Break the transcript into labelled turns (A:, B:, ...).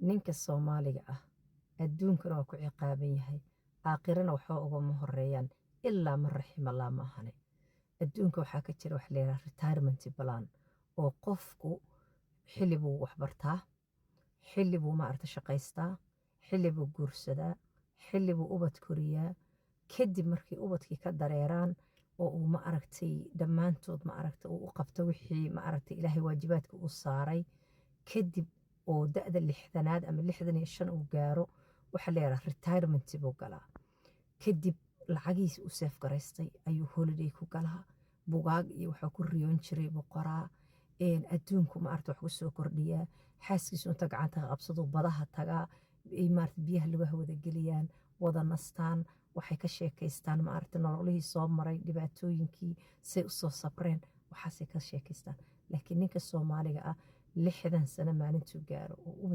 A: Ninka Soomaaliga ah adduunkana waa ku ciqaaban yahay, aakhirana waxba ugama horeeyaan ilaa man raximallah ma ahane. Adduunka waxaa ka jira wax la yidhaha retirement plan, oo qofku xilli buu waxbartaa, xilli buu, maaragta, shaqaystaa, xilli buu guursadaa, xilli buu ubad koriyaa. Kadib markii ubadkii ka dareeraan oo uu, ma aragtay, dhammaantood, ma aragtay, uu u qabto wixii, ma aragtay, Ilaahay waajibaadka uu saaray, kadib oo da'da 60aad ama 65 uu gaaro, waxaa la yidhaha retirement buu galaa. Kadib lacagihiisa u save garaystay ayuu holiday ku galaa, bugaag iyo waxaa ku riyoon jiray buu qoraa, adduunku, maarata, wax ku soo kordhiyaa. Xaaskiisu inta gacanta ka qabsado badaha tagaa, maarata, biyaha lugaha wada geliyaan, wada nastaan, waxay ka sheekaystaan, maarata, nololihii soo maray, dhibaatooyinkii say usoo sabreen, waxaasay ka sheekaystaan. Laakiin ninka Soomaaliga ah 60 sano maalintuu gaaro oo ubad